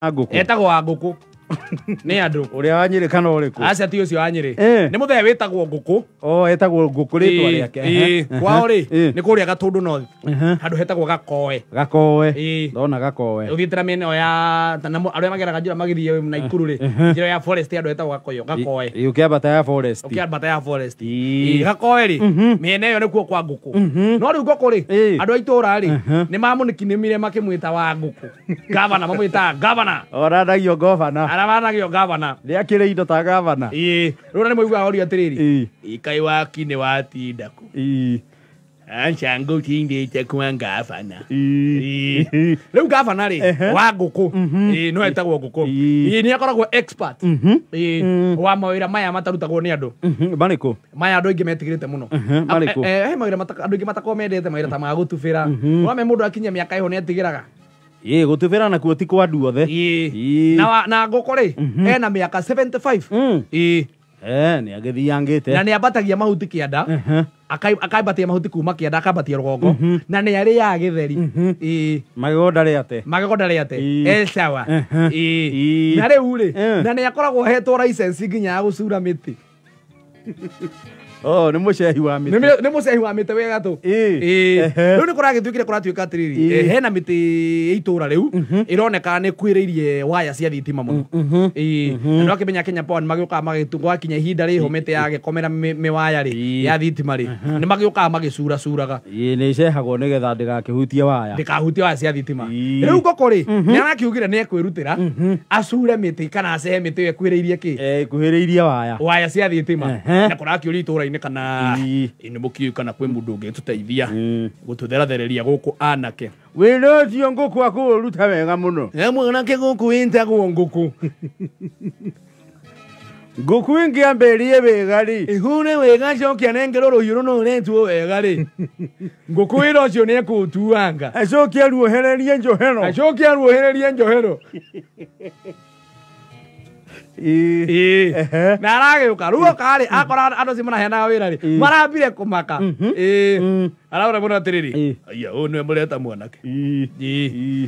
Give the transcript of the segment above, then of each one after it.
Ngũkũ. Etagwo wa ngũkũ nĩ andũ. Ũrĩa wa Nyĩrĩ kana ũrĩkũ? Aca, ti ũcio wa Nyĩrĩ. Eh. Nĩ mũthee wĩtagwo ngũkũ. O etagwo ngũkũ rĩtwa rĩake. Ĩĩ, kwao rĩ Ĩĩ. nĩ kũrĩa Gatũndũ North, handũ hetagwo Gakoe. Gakoe. Ĩĩ. Ndona Gakoe. Ũthiĩte na mĩena ĩyo ya na arĩa mageraga njĩra magĩthiĩ Naikuru rĩ, njĩra ya forest, andũ hetagwo Gakoyo, Gakoe. Ĩ, ũkĩambata ya forest. Ũkĩambata ya forest. Ĩĩ. Ĩĩ, Gakoe rĩ, mĩena ĩyo nĩkuo kwa ngũkũ. No rĩu ngũkũ rĩ, andũ a itũũra rĩ, nĩ mamũnikinĩmire makĩmwĩta wa ngũkũ, gavana, mamwĩtaga gavana. Oranagio govana. Arabanagio gavana. Nĩ akĩrĩ indo ta gavana. Ĩĩ, rĩu na nĩ mũiguaga ũria atĩrĩrĩ, Ĩĩ. ĩkai waki nĩ watinda kũ? Ĩĩ. Aca, ngũtindĩte kwa gavana. Ĩĩ. Ĩĩ. Rĩu gavana rĩ, wa ngũkũ, ĩĩ, no etagwo ngũkũ. Ĩĩ. Ĩĩ, nĩ akoragwo expert, ĩĩ, wa mawĩra maya matarutagwo nĩ andũ. Marĩkũ? Maya andũ aingĩ metigĩrĩte mũno. Marĩkũ? He mawĩra andũ aingĩ matakoragwo mendete, mawĩra ta ma gũtubĩra. Wame mũndũ akinyia mĩaka ĩho nĩ etigĩraga. Ĩĩ, gũtubĩra nakuo ti kwa andũ othe. Ĩĩ. Ĩĩ. Na ngũkũ rĩ, ena mĩaka 75. Ĩĩ. Eh, nĩ agĩthiangĩte. Na nĩ ambatagia mahuti kĩanda. Akambatia mahuti kuma kĩanda akambatia rũgongo, na nĩ arĩaga gĩtheri. Ĩĩ. Magego ndarĩ ate. Magego ndarĩ ate. Ĩĩ. E sawa. Ĩĩ. Ĩĩ. Na rĩu rĩ, na nĩ akoragwo hetwo license nginya ya gũcura mĩtĩ. Oh, nĩ mũcehi wa Nĩ mĩtĩ. nĩ mũcehi wa mĩtĩ wega tũ. Ĩĩ. Ĩĩ. Rĩu nĩ kũragĩtuĩkire kũratuĩka atĩrĩrĩ, hena mĩtĩ ya itũũra rĩu ĩroneka nĩ kwĩrĩirie waya cia thitima mũno. Ĩĩ, na ndwakĩmenya Kenya Power nĩ magĩũkaga gwakinya ihinda rĩho mĩtĩ yagĩkomera mĩwaya rĩ Ĩĩ. ya thitima rĩ, nĩ magĩũkaga magĩcuracuraga. Ĩĩ, nĩ icehagwo nĩgetha ndĩgakĩhutie waya. Ndĩkahutie waya cia thitima. Ĩĩ. Rĩu ngũkũ rĩ, nĩ arakiugire nĩ ekwĩrutĩra acure mĩtĩ kana acehe mĩtĩ ĩyo ĩkuhĩrĩirie kĩ? Eh, ĩkuhĩrĩirie waya. Waya cia thitima. Na kũrakĩũria itũũra-inĩ kana Ĩĩ. nĩ mũkiũĩ kana kwĩ mũndũ ũngĩtũteithia gũtũtherathereria gũkũ anake. Wĩra ũcio ngũkũ akũũruta wega mũno. E mwanake gũkũ wĩtagwo ngũkũ. Ngũkũ ĩngĩambĩrie wega rĩ, ĩhure wega, cokia nengerwo rũhiũ rũnoretwo wega rĩ, ngũkũ wĩra ũcio nĩ ekũũtuanga. Acokie ruohererie njohero. Acokia ruohererie njohero. Ĩĩ. Ĩĩ. Na aragĩũka rĩu oka rĩ, akora andũ acio maraheanaga wĩra rĩ, marambire kũmaka. Ĩĩ, arahũra mũno atĩrĩrĩ, aya, ũyũ nĩwe mũreta mwanake? Ĩĩ. Ĩĩ. Ĩĩ.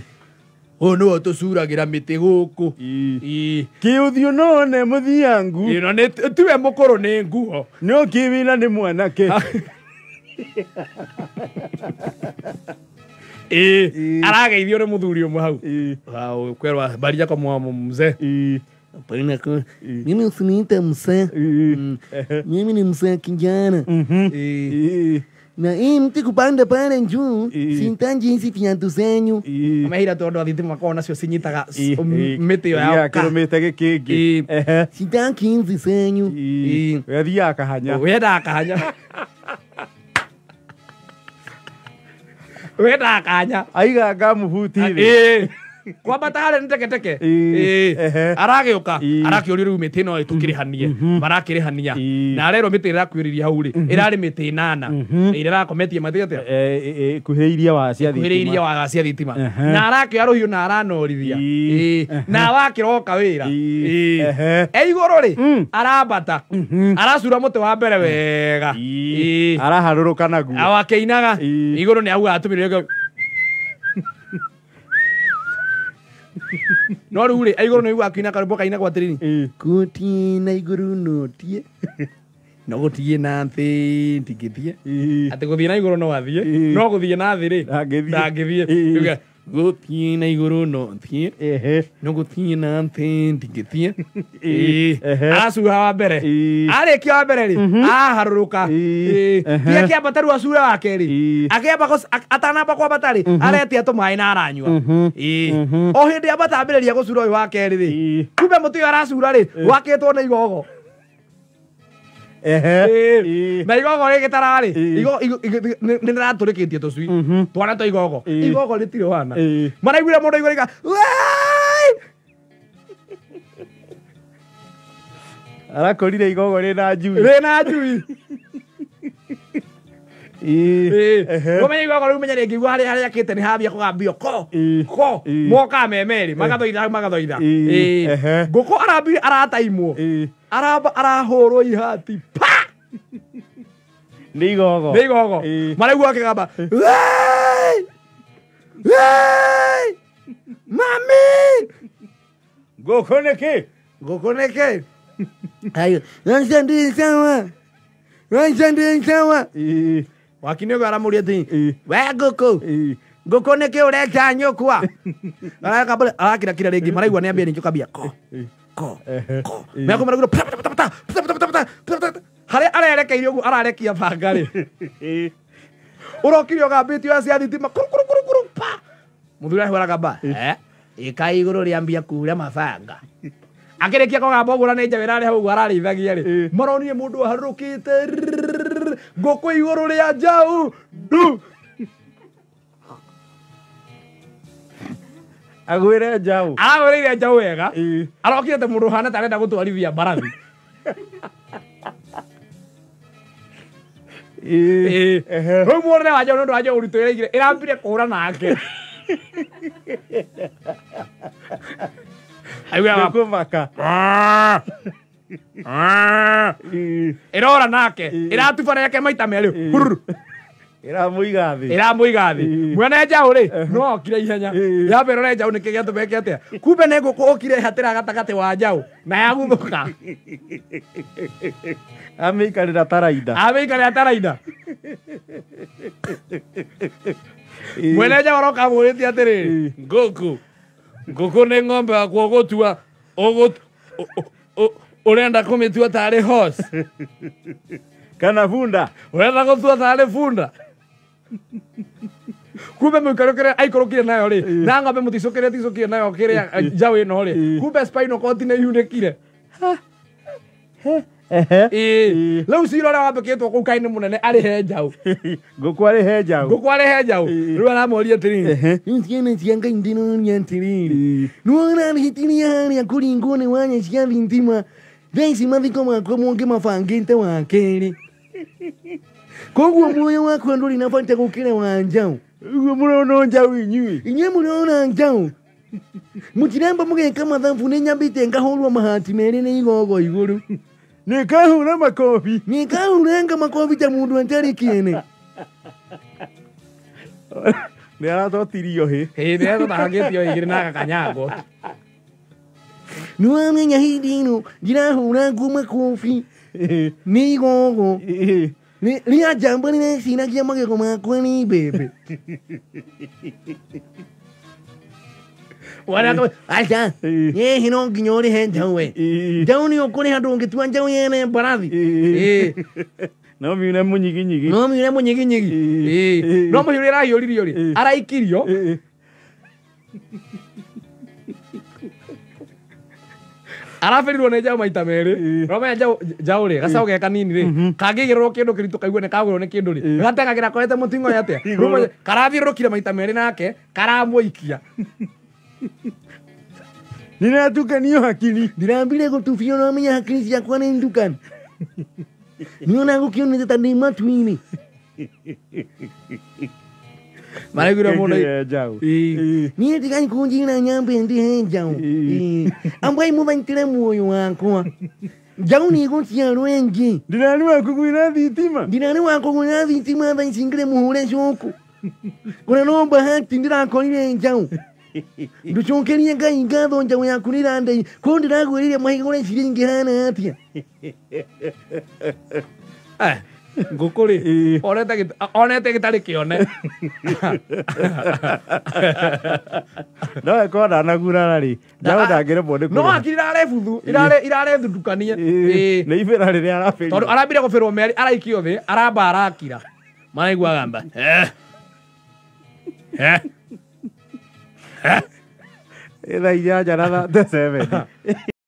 Ũyũ nĩwe tũcuragĩra mĩtĩ gũkũ? Ĩĩ. Ĩĩ. Kĩũthiũ no one mũthiangu. Ĩno nĩ tiwe mũkũrũ nĩ nguo. No kĩwĩra nĩ mwanake. Ĩĩ. Ĩĩ. Arageithio nĩ mũthuri ũmwe hau. Ĩĩ. Au, kwerwa habari yako mwa mzee? Ĩĩ. Hapana, mimi usiniite mzee. Ĩĩ. Mimi ni mzee kijana. Ĩĩ. Ĩĩ. Na hii mti kupanda pale juu, Ĩĩ. sihitaji hizi viatu zenyu. Ĩĩ. Mehira tondũ a thitima makoragwo nacio cinyitaga Ĩĩ. mĩtĩ ĩyo Ĩĩ, ya akĩrũmĩte gĩkĩngĩ. Ĩĩ. Sitaki hizi zenyu. Ĩĩ. Ĩĩ. We athiaga kahanya. Wendaga kahanya, wendaga kanya. Aiga ngamuhuti thĩ. Ĩĩ, kwambata harĩa nĩ teketeke. Ĩĩ. Ĩĩ. Aragĩũka, Ĩĩ. arakĩũrio rĩu mĩtĩ ĩno tũkĩrĩhanie, marakĩrĩhania. Ĩĩ. Na arerwo mĩtĩ ĩrakuĩrĩria hau rĩ, ĩrarĩ mĩtĩ 8 ĩrĩa ĩrakometie matĩ atĩa? Eh, ĩkuhĩrĩirie waya cia kuhĩrĩirie thitima. waga cia thitima. Na arakĩoya rũhiũ na aranorithia. Ĩĩ. Ĩĩ. Na wakĩroka wĩra. Ĩĩ. Ĩĩ. E igũrũ rĩ, arambata aracura mũtĩ wa mbere wega. Ĩĩ. Ĩĩ. Araharũrũka naguo. Aw akĩinaga. Ĩĩ. Igũrũ nĩ auga atũmĩrire, no rĩu rĩ, igũrũ nĩ aiguaga akĩina karwĩmbo kainagwo atĩrĩrĩ, Ĩĩ. Gũthiĩ na igũrũ no tie. No gũthiĩ na thĩ ndingĩthiĩ. Ĩĩ. Atĩ gũthiĩ na igũrũ no athiĩ, Ĩĩ. no gũthiĩ na thĩ rĩ, Ndangĩthiĩ. ndangĩthiĩ. Ĩĩ. Uga, gũthiĩ na igũrũ no thiĩ, no gũthiĩ na thĩ ndingĩthiĩ. Ĩĩ. Aracuha wa mbere. Ĩĩ. Arĩkia wa mbere rĩ, aharũrũka. Ĩĩ. Ĩĩ. Ti akĩambata rĩu acure wa kerĩ. Ĩĩ. Akĩamba atanamba kwambata rĩ, aretia tũmaĩ na aranyua. Ĩĩ. O hĩndĩ ambata ambĩrĩria gũcura ũyũ wa kerĩ rĩ, Ĩĩ. kumbe mũtĩ ũyũ aracura rĩ, wakĩtwo nĩ igogo. Ĩĩ. Ĩĩ. Na igogo rĩgĩtara rĩ, Ĩĩ. nĩ rĩratũrĩkĩtie tũcui twana twa igogo. Ĩĩ. Igogo rĩtirĩ wana. Ĩĩ. Maraiguire mũndũ aigua rĩga, "Wai!" Arakorire igogo rĩna njui. Rĩna njui. Ĩĩ. Ĩĩ. Ũmenye igogo rĩu menya rĩngĩigua harĩa harĩa akĩte nĩ hambia kũgambio ko Ĩĩ. ko. Ĩĩ. Mokaga me merĩ magathoitha magathoitha. Ĩĩ. Ĩĩ. Ngũkũ arambire arataimwo, Ĩĩ. aramba arahũrwo ihati pa. Nĩ igogo. Nĩ igogo. Ĩĩ. Maraigua akĩgamba, "Wai! Wai! Mami!" Ngũkũ nĩkĩ? Ngũkũ nĩkĩ? Ayo, wacha ndi sawa. Wacha ndi sawa. Ĩĩ. Wakini ũguo aramũria atĩ Ĩĩ. we ngũkũ. Ĩĩ. Ngũkũ nĩkĩ ũrecha nyũkwa? Arakambũra arakirakira rĩngĩ maraigua nĩ ambia ningĩ ũkambia ko ko ko. Meko maraigua pata pata pata pata pata pata pata. Harĩa arerekeirie ũguo ararekia banga rĩ. Ĩĩ. Ũrokire ũgambĩtie oya cia thitima kuru kuru kuru kuru pa. Mũthuri ahũraga gamba. Eh? Ĩka igũrũ rĩambia kura mabanga. Akĩrĩkia kũgamba ũguo na nĩ njaũ ĩrarĩ hau ũguo ararĩithagia rĩ. Maronire mũndũ aharũrũkĩte ngũkũ igũrũ rĩa njaũ ndu. Agwĩre njaũ. Aragũrĩire njaũ wega. Ĩĩ. Arokire ta mũndũ ũhana ta arenda gũtwarithia mbarathi. Ĩĩ. Ehe. Rĩu muonere wa njaũ nĩ ũndũ wa njaũ ũritũ ĩraigire ĩrambire kũhũra nake. Aiguaga Nĩkũmaka. Ĩĩ. ĩrora nake ĩratubana yake maita merĩ hururu Ĩramũiga thĩ. ĩramũiga thĩ. Ĩĩ. Mwene njaũ rĩ no okire ihenya. Ĩĩ. Yamba ĩrore njaũ nĩkĩ gĩatũmeke atĩa. Kumbe nĩ ngũkũ okire hatĩra gatagatĩ wa njaũ na yaguthũka. Amĩikarĩra tarainda. Amĩikarĩra tarainda. Ĩĩ. Mwene njaũ aroka amũrĩtie atĩrĩrĩ ngũkũ ngũkũ nĩ ng'ombe wakwa ũgũtua ũrenda kũmĩtua tarĩ horse. Kana bunda. Ũrenda gũtua tarĩ bunda. Kumbe mũikarũkĩre aikũrũkire nayo rĩ na ng'ombe mũticũkĩre ticũkire nayo kĩrĩa njaũ ĩno rĩ kumbe spinal cord nĩ yunĩkire. Ehe. Ĩĩ. Rĩu cira ũrĩa wambĩkĩtwo kũu kaĩ nĩ mũnene arĩhe njaũ. Ngũkũ arĩhe njaũ. Ngũkũ arĩhe njaũ. Ĩĩ. Rĩu aramũria atĩrĩrĩ. Ehe. Ciana cia Ngai ndĩroria atĩrĩrĩ. Ĩĩ. Nĩwona hĩtĩria harĩa kũringwo nĩ wanya cia thitima. Thaa ici mathiko makwa mongĩ mabangĩte wa kerĩ. Koguo muoyo wakwa ndũrĩ na bata gũkĩra wa njaũ. Ũguo mũrona njaũ inyuĩ. Inyuĩ mũrona njaũ. Mũtiramba mũgeka mathabu nĩ nyambĩte ngahũrwo mahati merĩ nĩ igogo igũrũ. Nĩkahũra makobi. Nĩkahũranga makobi ta mũndũ atarĩ kĩene. Nĩ aratotirio hĩ. Ĩĩ nĩ atũtahangĩtio igĩrĩ na gakanyangwo. Nĩwamenya hĩndĩ ĩno ndirahũra nguo makobi Ĩĩ. nĩ igogo. Ĩĩ. Rĩa njamba rĩreciragia magego makwa nĩ mbembe. Aca, Ĩĩ. ĩhĩ no nginya ũrĩhe njaũ we. Ĩĩ. Njaũ nĩ ũkũrĩha ndũngĩtua njaũ yene mbarathi. Ĩĩ. No miune mũnyiginyigi. No miune mũnyiginyigi. Ĩĩ. Ĩĩ. No mũhiũ ũrĩa arahiũririo rĩ Ĩĩ. araikirio. Ĩĩ. Arabĩrirwo nĩ njaũ maita merĩ. Ĩĩ. Ũramenya njaũ rĩ gacaũ ge kanini rĩ kangĩigĩrĩrwo kĩndũ kĩritũ kaigue nĩ kagũrwo nĩ kĩndũ rĩ gateng'agĩra korete mũting'oe atĩa. Igũrũ. Karathiũrũrũkire maita merĩ nake karamũikia. Nĩratukanio hakiri. Ndirambire gũtubio no menya hakiri ciakwa nĩ ndukanu. Nĩona gũkĩonete ta ndĩ matu-inĩ. Maraiguire mũndũ Ĩĩ, njaũ. Ĩĩ. Ĩĩ. Niĩ tigai kũnjĩra nyambe ndĩhe njaũ. Ĩĩ. Ĩĩ. Ambai mũthaitĩre muoyo wakwa. Njaũ nĩ ĩgũciarwo ĩngĩ. Ndirarĩ wa kũgwĩra thitima. Ndirarĩ wa kũgũra thitima thaa ici ngĩrĩ mũhũre cũkũ. Ona no bahati ndĩrakorire njaũ. Ndũcokerie Ngai ngatho njaũ yaku nĩrandei. Kũu ndĩragwĩrire mahiga ũreciria ingĩhana atĩa. Eh, ngũkũ rĩ Ĩĩ. onete gĩtarĩ kĩone. No ĩkorwo ndanagurara rĩ. Njaũ ndangĩremwo nĩ No kũrĩha. hakiri irarĩ buthu irarĩ thundukanie. Ĩĩ. Ĩĩ. Nĩ ibĩra rĩrĩa arabĩrire. Tondũ arambire gũbĩrwo merĩ araikio thĩ aramba arakira. Maraigua gamba. Eh. Eh. Ĩ thaa 8:37.